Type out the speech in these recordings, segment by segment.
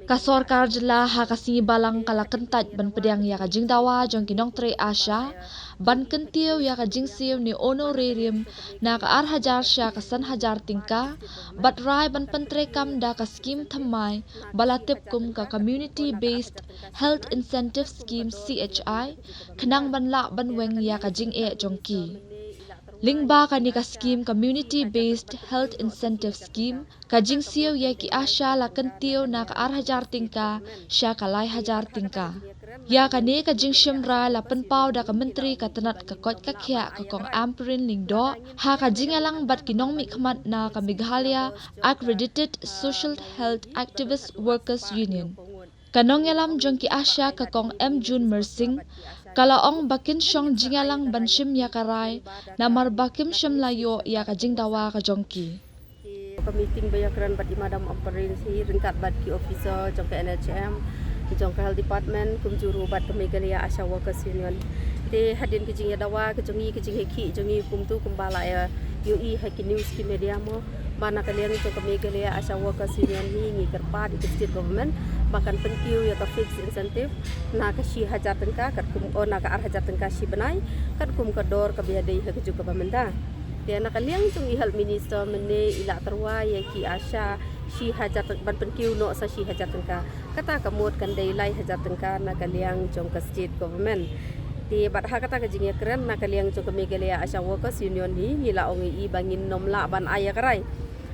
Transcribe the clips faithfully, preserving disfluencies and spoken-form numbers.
Ka sorkar jylla ha ka sngi Balang ka la kyntait ban pdiang ïa ka jingdawa jong ki nongtrei ASHA ban kyntiew ïa ka jingsiew ne honorarium na ka ar hajar sha ka san hajar tyngka, bad rai ban pyntreikam da ka skim thymmai ba la tip kum ka Community Based Health Incentive Scheme, C H I, khnang ban lah ban weng ïa ka jingeh jong ki. Lyngba kane ka skim Community Based Health Incentive Scheme, ka jingsiew ïa ki ASHA la kyntiew na ka ar hajar tyngka sha ka lai hajar tyngka. Ïa kane ka jingshim rai la pynpaw da ka Myntri ka tnat ka koit ka khiah, ka Kong Ampareen Lyngdoh, ha ka jingïalang bad ki nongmihkhmat na ka Meghalaya Accredited Social Health Activist Workers Union. Ka nongïalam jong ki ASHA, ka Kong M June Myrsing, ka la ong ba kin shong jingïalang ban shim ïa ka rai, namar ba kim shym la ïoh ïa ka jingdawa ka jong ki. Ka meeting ba ïakren bad i Madam Ampareen hi ryngkat bad ki officer jong ka N H M, jong ka Health Department, kumjuh ruh bad ka Meghalaya ASHA Workers Union. Te hadien ka jingïadawa ka jong ngi, ka jinghikhih jong ngi kumto kumba la ïohi ha ki news ki media mo, ba na ka liang jong ka Meghalaya ASHA Workers Union hi ngi kyrpad ïa ka State Government ba kan pynkiew ïa ka fixed incentive na ka shi hajar tyngka katkum, oh, na ka ar hajar tyngka shi bnai, katkum ka dor kaba ïadei ha kajuh kaba mynta. Te na ka liang jong i Health Minister mynne i la tyrwa ïa ki ASHA shi hajar tyng-, ban pynkiew noh sa shi hajar tyngka. Kata ka mut kan dei lai hajar tyngka na ka liang jong ka State Government. Te bad ha kata ka jingïakren na ka liang jong ka Meghalaya ASHA Workers Union hi, ngi la ong ïa i ba ngin nym lah ban ai ïa ka rai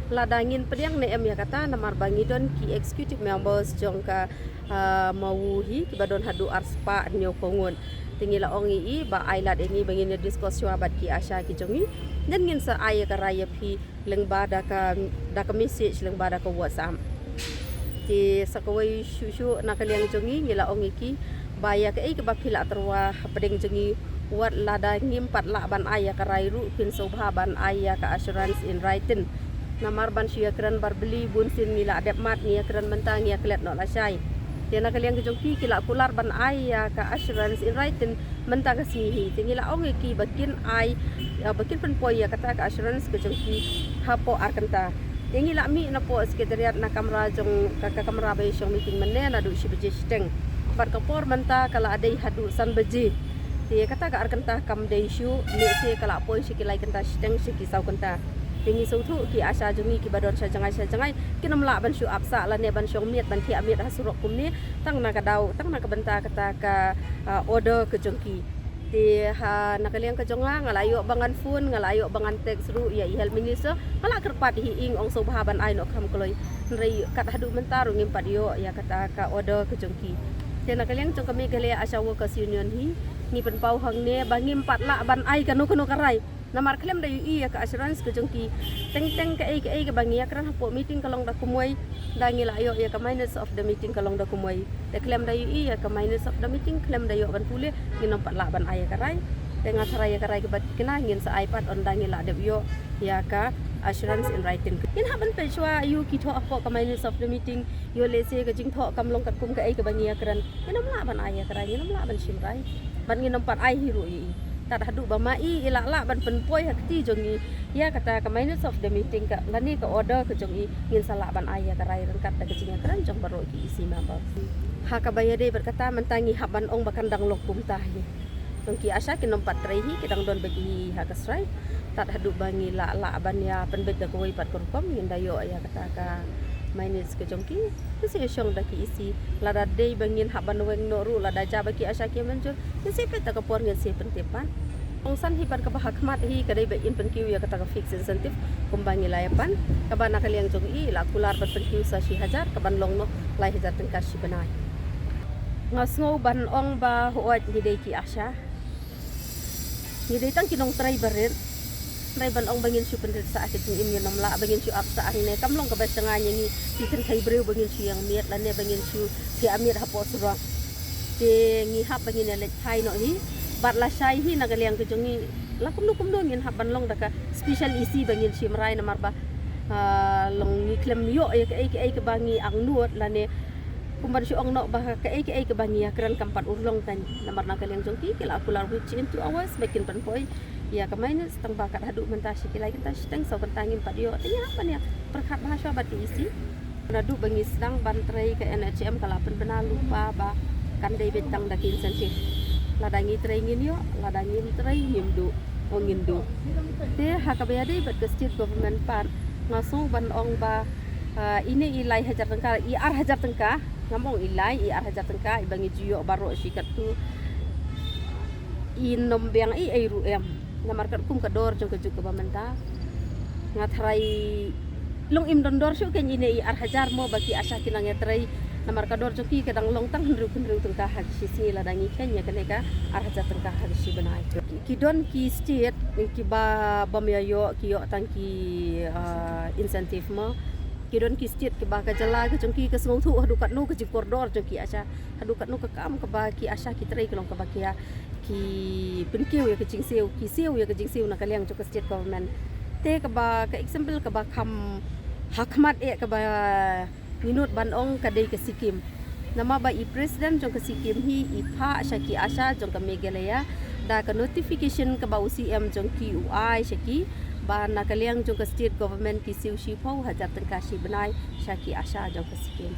lada ngin pdiang ne em ïa kata, namar ba ngi don ki executive members jong ka, ah, MAWU hi kiba don haduh arspah hynñiew ka ngut. Te ngi la ong ïa i ba ai lad ïa ngi ba ngin ïa discuss shuwa bad ki ASHA ki jong ngi, then ngin sa ai ïa ka rai ïa phi lyngba da ka, da ka message lyngba da ka WhatsApp. Te sa kawei shuh shuh na ka liang jong ngi, ngi la ong ïa ki ba ïa kaei kaba phi la tyrwa hapdeng jong ngi, wat lada ngim pat lah ban ai ïa ka rai ruh, phin sngewbha ban ai ïa ka assurance in writing. Namar ban shu ïakren barbylli, bunsien ngi la dep mad, ngi ïakren mynta, ngi ïaklet noh lashai. Te na ka liang ka jong phi, ki la kular ban ai ïa ka assurance in writing mynta ka sngi hi. Te ngi la ong ïa ki ba kin ai, ïa, ba kin pynpoi ïa kata ka assurance ka jong ki hapoh ar kynta. Te ngi la mih napoh secretariat na kamra jong ka, ka kamra ba ïa shong meeting mynne naduh shi baje shiteng. Bad ka por mynta ka la dei haduh san baje. Te kata ka ar kynta kam dei shuh, lehse ka la poi sha ki lai kynta shiteng, sha ki saw kynta. Te ngi sngewthuh ki ASHA jong ngi kiba don sha jngai sha jngai kin ym lah ban shu ap sah lane ban shong miet ban thiah miet ha surok kumne, tang na ka daw, tang na ka bynta kata ka, ah, order ka jong ki. Te ha na ka liang ka jong nga, nga la ïoh ba ngan phone, nga la ïoh ba ngan text ruh ïa i Health Minister, nga la kyrpad hi ïing, ong sngewbha ban ai noh kham kloi. Hynrei kat haduh mynta ruh ngim pat ïoh ïa kata ka order ka jong ki. Te na ka liang jong ka Meghalaya ASHA Workers Union hi, ngi pynpaw hangne ba ngim pat lah ban ai kano kano ka rai. Namar khlem da ïohi ïa ka assurance ka jong ki. Teng teng kaei kaei kaba ngi ïakren hapoh meeting ka long da kumwei, da ngi la ïoh ïa ka minutes of the meeting ka long da kumwei. Te khlem da ïohi ïa ka minutes of the meeting, khlem da ïoh ban pule, ngin ym pat lah ban ai ïa ka rai. Te nga tharai ïa ka rai kaba thikna ngin sa ai pat ynda ngi la dep ïoh ïa ka assurance in writing. Ngin hap ban peit shuwa ïa ki thoh hapoh ka minutes of the meeting, ïoh lehse ka jingthoh kam long katkum kaei kaba ngi ïakren, ngin ym lah ban ai ïa ka rai, ngin ym lah ban shim rai. Bad ngin ym pat ai hi ruh ïa i. Tat haduh ba ma i i lah lah ban pynpoi ha kti jong ngi ïa kata ka minutes of the meeting ka, lane ka order ka jong i, ngin sa lah ban ai ïa ka rai ryngkat da ka jingïakren jong baroh ki EC member. Ha kaba ïadei bad kata mynta ngi hap ban ong ba kan dang long kumta hi. Jong ki ASHA kin ym pat trei hi, ki dang don beit hi ha ka strike. Tat haduh ba ngi lah lah ban ïa pynbeit da kawei pat ka rukom, ngin da ïoh ïa kata ka minutes ka jong ki. Te sa ïa shong da ki EC, lada dei ba ngin hap ban weng noh ruh, lada jia ba ki ASHA ki mynjur, te sa peit da ka por ngin sa pyntip pat. Ong san hi pat kaba ha khmat hi ka dei ba in pynkiew ïa kata ka fixed incentive kumba ngi la ïa pan, kaba na ka liang jong i la kular ban pynkiew sa shi hajar, kaban long noh lai hajar tyngka shi bnai. Nga sngew ban ong ba hooid ngi dei ki ASHA. Ngi dei tang ki nongtrei barit. Trei ban ong ba ngin shu pynrit sah ka jingim, ngin ym lah ba ngin shu ap sah hangne. Kam long kaba shngaiñ ïa ngi ki kynthei briew ba ngin shu ïeng miet lane ba ngin shu thiah miet hapoh surok. Te ngi hap ba ngin ïa leit phai noh hi. Bad lashai hi na ka liang ka jong ngi, la kumno kumno ngin hap ban long da ka special EC ba ngin shim rai namar ba, ah, long ngi khlem ïoh ïa kaei kaei kaba ngi angnud lane kumban shu ong noh ba kaei kaei kaba ngi ïakren kam pat urlong kan. Namar na ka liang jong ki ki la kular within two hours ba kin pynpoi ïa ka minutes, tang ba kat haduh mynta shi ki lai kynta shiteng saw kynta ngim pat ïoh. Te ngi hap ban ïa pyrkhat bha shuwa bad ki EC. Naduh ba ngi sdang ban trei ka N H M ka la pynbna lypa ba kan dei beit tang da ki incentive. Lada ngi trei ngin ïoh, lada ngim trei ngim duh, o ngin duh. Te ha kaba ïadei bad ka state government pat nga sngew ban ong ba, ah, ine i lai hajar tyngka, i ar hajar tyngka, ngam ong i lai, i ar hajar tyngka iba ngi ju ïoh baroh shi katto. Ym biang ei ei ruh em. Namar katkum ka dor jong ka juk kaba mynta, nga tharai long im don dor shuh kein ine i ar hajar mo ba ki ASHA ki nang ïatrei. Namar ka dor jong ki ka dang long tang hynriew hynriew tyngka ha shi sngi, lada ngi kheiñ ïa kane ka ar hajar tyngka ha shi bnai. Ki, ki don ki state kiba bym ïa ïoh, ki ïoh tang ki, ah, incentive mo. Ki don ki state kiba ka jylla ka jong ki ka sngewthuh haduh katno ka jingkordor jong ki ASHA, haduh katno ka kam kaba ki ASHA ki trei ka long kaba ki ïa, ki pynkiew ïa ka jingsiew, ki siew ïa ka jingsiew na ka liang jong ka state government. Te kaba ka example kaba kham ha khmat eh kaba ngi nud ban ong ka dei ka Sikkim. Namar ba i president jong ka Sikkim hi i phah sha ki ASHA jong ka Meghalaya da ka notification kaba u C M jong ki u ai sha ki, ba na ka liang jong ka state government ki siew shiphew hajar tyngka shi bnai sha ki ASHA jong ka Sikkim.